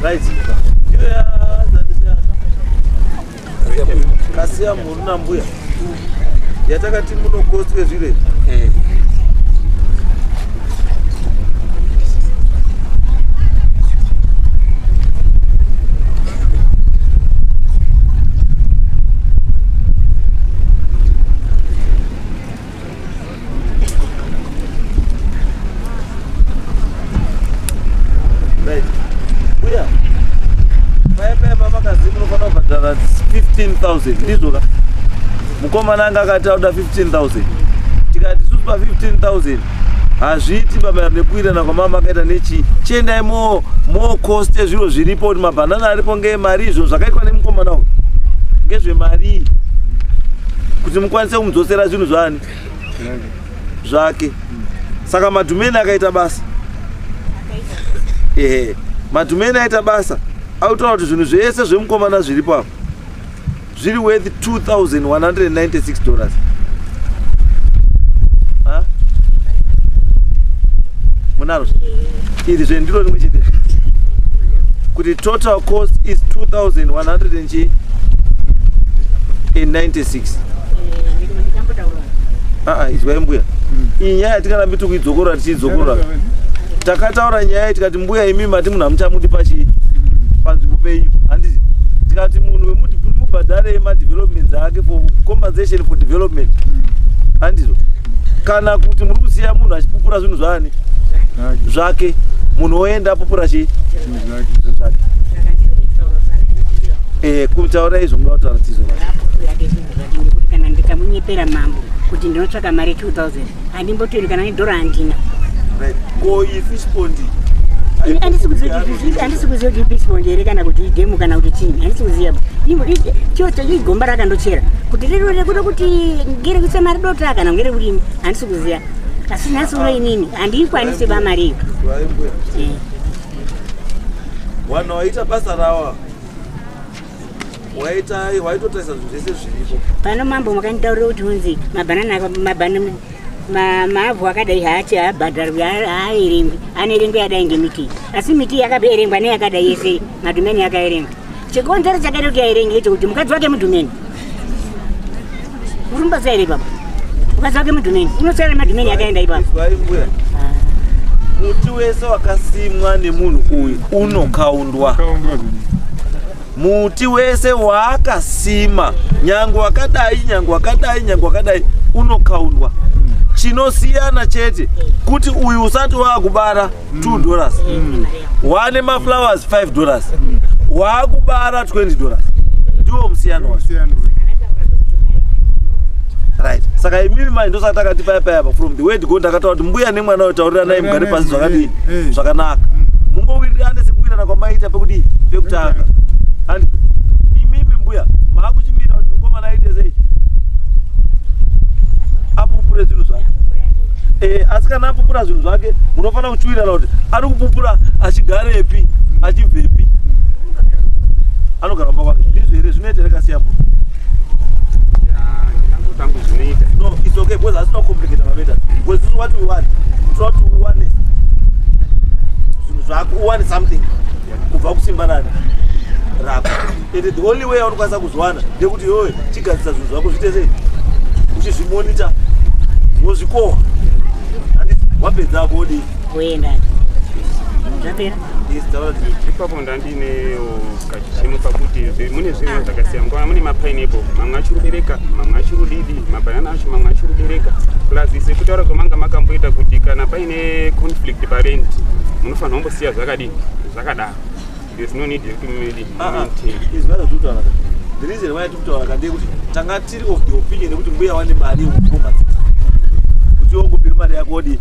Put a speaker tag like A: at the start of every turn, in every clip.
A: Right. Kasiya mhuru nambuya yatakati munokoswe zviro izvi. Right. Mbuya, paya paya pamakazi munofanira kubhadhara 15,000 ndizvo ka? Mukomana anga akati auda 15,000, tikati isusu pa 15,000 hazviiti baba, nekuwirirana kwamama makaita nechii, chiendai mo cost ezviro zviripo, kuti mabhanana aripo ngeemari, izvo zvakaitwa nemukomana uyu ngezvemari, kuti mukwanise kumudzosera zvinhu zvaani zvake. Saka madhumeni akaita basa, ehe, madhumeni aita basa, akutaura kuti zvinhu zvese zvemukomana zviripo apo zviri worth $2196. Ha? Munaro iri zvendiro rimwe chete kuti total cost is 2196. Aa, izwai mbuya, iyi nyaya yatikarambi tikuidzokorora, tichiidzokorora. Takataura nyaya, tikati mbuya, imi mati munhu hamuchamudi pachi panzvimbo penyu, handiti? Tikati munhu wemuti mubhadhare madevelopments ake for compensation for development, handizvo? Kana kuti muri kusiya munhu achipupura zvinhu zvaani zvake, munhu oenda apupura chii zvinhu zvake. Kutaura izvo muda kutaura tizvo.
B: Nekuti kana ndikamunyepera mambo kuti ndinotsvaka mari 2000, handimbotori kana nedhora, handina.
A: Right. Ko iyi fish pond?
B: Ini handisi kuziva kuti ifish pond here kana kuti idhemu kana kuti chii, handisi kuziva. Chiro igomba rakandochera kuti rirore kuda kuti ngerekuisa mari dota kana ngerekudini, handisi kuziva. Asi nhasi uno inini handikwanisi ba mari iyo.
A: Vai mbuya, vanhu waita basa rawa waita waitotarisa zvinhu zvese zviripo.
B: Pano mambo makanditaurira kuti unzi mabhanana, mavhu akadai haachi haabhadharwi, haaerengwi, anoerengwa yadai ngemiti, asi miti yakaerengwa neyakadai yese madhumeni yakaerengwa. Chikonzero chakaita kuti aerenge ngechekuti mukadzi wake mudhumeni. Uri mubatsa here ipapo? Mukadzi wake mudhumeni, unosiyana nemadhumeni akaenda ipapo.
A: Izwai mbuya, muti wese wakasimwa nemunhu uyu unokaundwa. Muti wese waakasima, nyange wakadai, nyange wakadai, nyange wakadai, unokaundwa. Chinosiyana chete kuti uyu usati waakubara $2, wane maflowers $5, waakubara $20. Ndiwo musiyano wacho. Right, saka imimi mai, ndosaka takati paya paya pa from the word go ndakataura kuti mbuya nemwana uyu tauriranai, mugare pasi zvakadii zvakanaka, mungowirirane sekuwirirana kwamaita pekudii pekutanga. Handizvo? Imimi mbuya maakuchimira kuti mukomana aite sei, apupure zvinhu zvake. Asi kana apupura zvinhu zvake, munofanira kuchiwirirana kuti ari kupupura achigarepi, achibvepi, anogara kumba kwake, ndizvo here? Zvinoita here, Kasiyambo?
C: Ndingangotangu zvinoita.
A: No, it's okay, because asina kucomplicate matters, because this is what we want. Try to uwane zvinhu zvako, uwane something kubva kusimba nani rako, and the only way yaunokwanisa kuzwana ndekuti iwewe chigadzisa zvinhu zvako zviite sei, uchizvimonita, wozvikohwa, handiti? Wapedza ako wodii?
B: Kuenda, zvapera.
A: Yes, taura kuti.
C: Ipapo ndandinewo kachichemo pakuti mune zvinhu zvakasiyana. Mukaona mune mapineapple, mamwe achirubereka, mamwe achirudidi, mabhanana acho mamwe achirubereka. Plus sekutaura kwamanga makamboita kuti kana paine conflict parent, munofanira kumbosiya zvakadini zvakadaro. There's no need yekuti mudi
A: Ah, ah,
C: maintain.
A: Izvi zvazvatutaura, the reason why tikutaura kandeyekuti tanga tiri of the opinion yekuti mbuya wane mari yekucompensate, kuti wongopiwe mari yako wodii.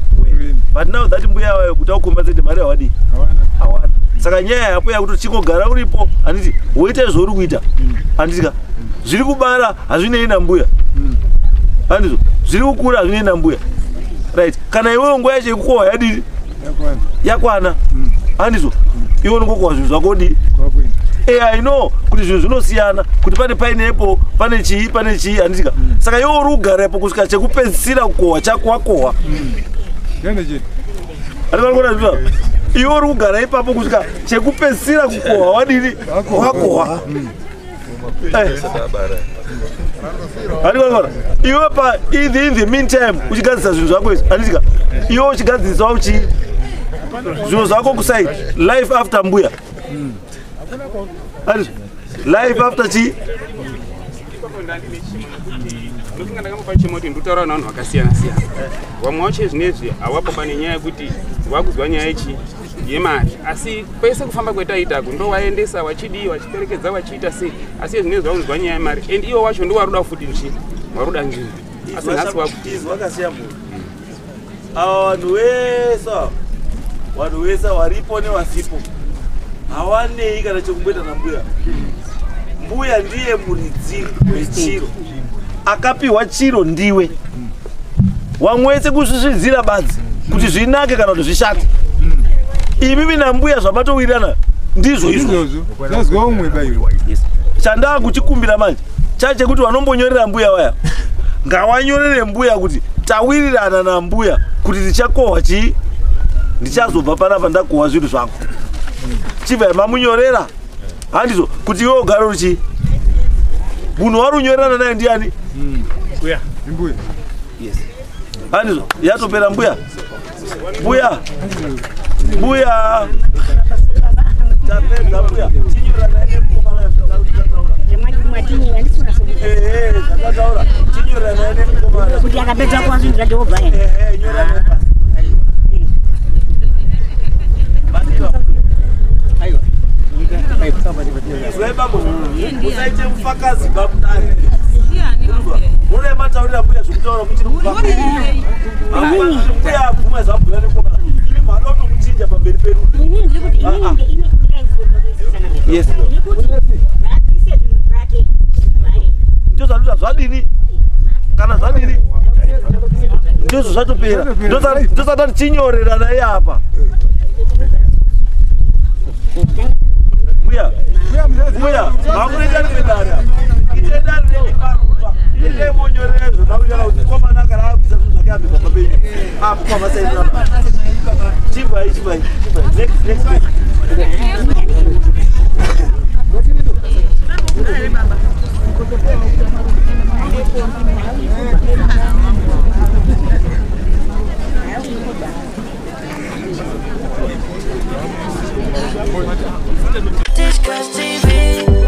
A: But now that mbuya wayo kuti akucompensate mari yawadii awana, saka nyaya yapo yakuti chingogara uripo, handiti? Woita zvauri kuita, handiti ka? Zviri kubara hazvinei nambuya, handizvo? Zviri kukura hazvinei nambuya, right? Kana iwewe nguva yacho yekukohwa yadii yakwana, handizvo? Iwe unongokohwa zvinhu zvako dii. I know kuti zvinhu zvinosiyana, kuti pane pineapple, pane chii, pane chii, handitika? Saka iwe uri kugarepo kusvika chekupedzisira kukohwa chako wakohwa. Andikuona zvino. Iwe uri kugara ipapo kusvika chekupedzisira kukohwa wadini wakohwa. Iwe pa in the meantime uchigadzirisa zvinhu zvako izvi handitika iwe uchigadzirisawo chi zvinhu zvako kuside life after mbuya. Life after chi
C: ndofunga ndakambopa chemo kuti ndikutaura navanhu vakasiyana siyana. Vamwe vacho zvinezvi hawapo pane nyaya yekuti wakuzwa nyaya yechi yemari, asi kwese kufamba kwetaitako ndowaendesa wachidii wachiperekedza wachiita sei, asi zvinezvi wakunzwa nyaya yemari and iwo wacho ndowaruda futi nchi waruda nzvimbo asi nhasi
A: wakasiya munhu. Ava vanhu vese vanhu vese varipo nevasipo hawanei kana chekumboita nambuya. Mbuya ndiye muridzi wechiro, akapiwa chiro ndiwe. Wamwese kusvisvidzira badzi kuti zvinake kana kuti zvishate. Imimi nambuya zvamatowirirana ndizvo izvozvo. Chandaa kuchikumbira manje chachekuti vanombonyorera mbuya vaya ngawanyorere mbuya kuti tawirirana nambuya kuti ndichakohwa chii, ndichazobva panapa ndakohwa zvinhu zvangu. Chibva mamunyorera handizvo kuti iwe ugare uri munhu wari unyorerana naye ndiani?
C: Mbuya.
A: Yes. Handizvo yatopera mbuya. Mbuya. Mbuya. Tapedza mbuya. Chinyorana nemukomana zvakataura. Zvakataura. Chinyorana nemukomana.
B: Kuti akapedza kuwa zvinhu zvake obva ena.
A: Nyorana pasi. Usaite mufakazi bamudare. Mune mataurira mbuya zvekutaura muchiri mufakazi. Mbuya abvuma zvabhuya nekomana. Imi mhada kutomuchinja pamberi pedu. Yes. Ndozvanoita zvadini? Kana zvadini? Ndizvo zvatopera. Ndosati tichinyorerana iye apa. Mbuya. Mbuya, makunoita rimwe ite dare reparupa. Ite monyorera zvotaurira kuti komana kana abvisa zvinhu zvake abve pamba penyu. Apo pamasainira. Chibvai, chibvai, chibvai. Next, next.
D: Discuss TV.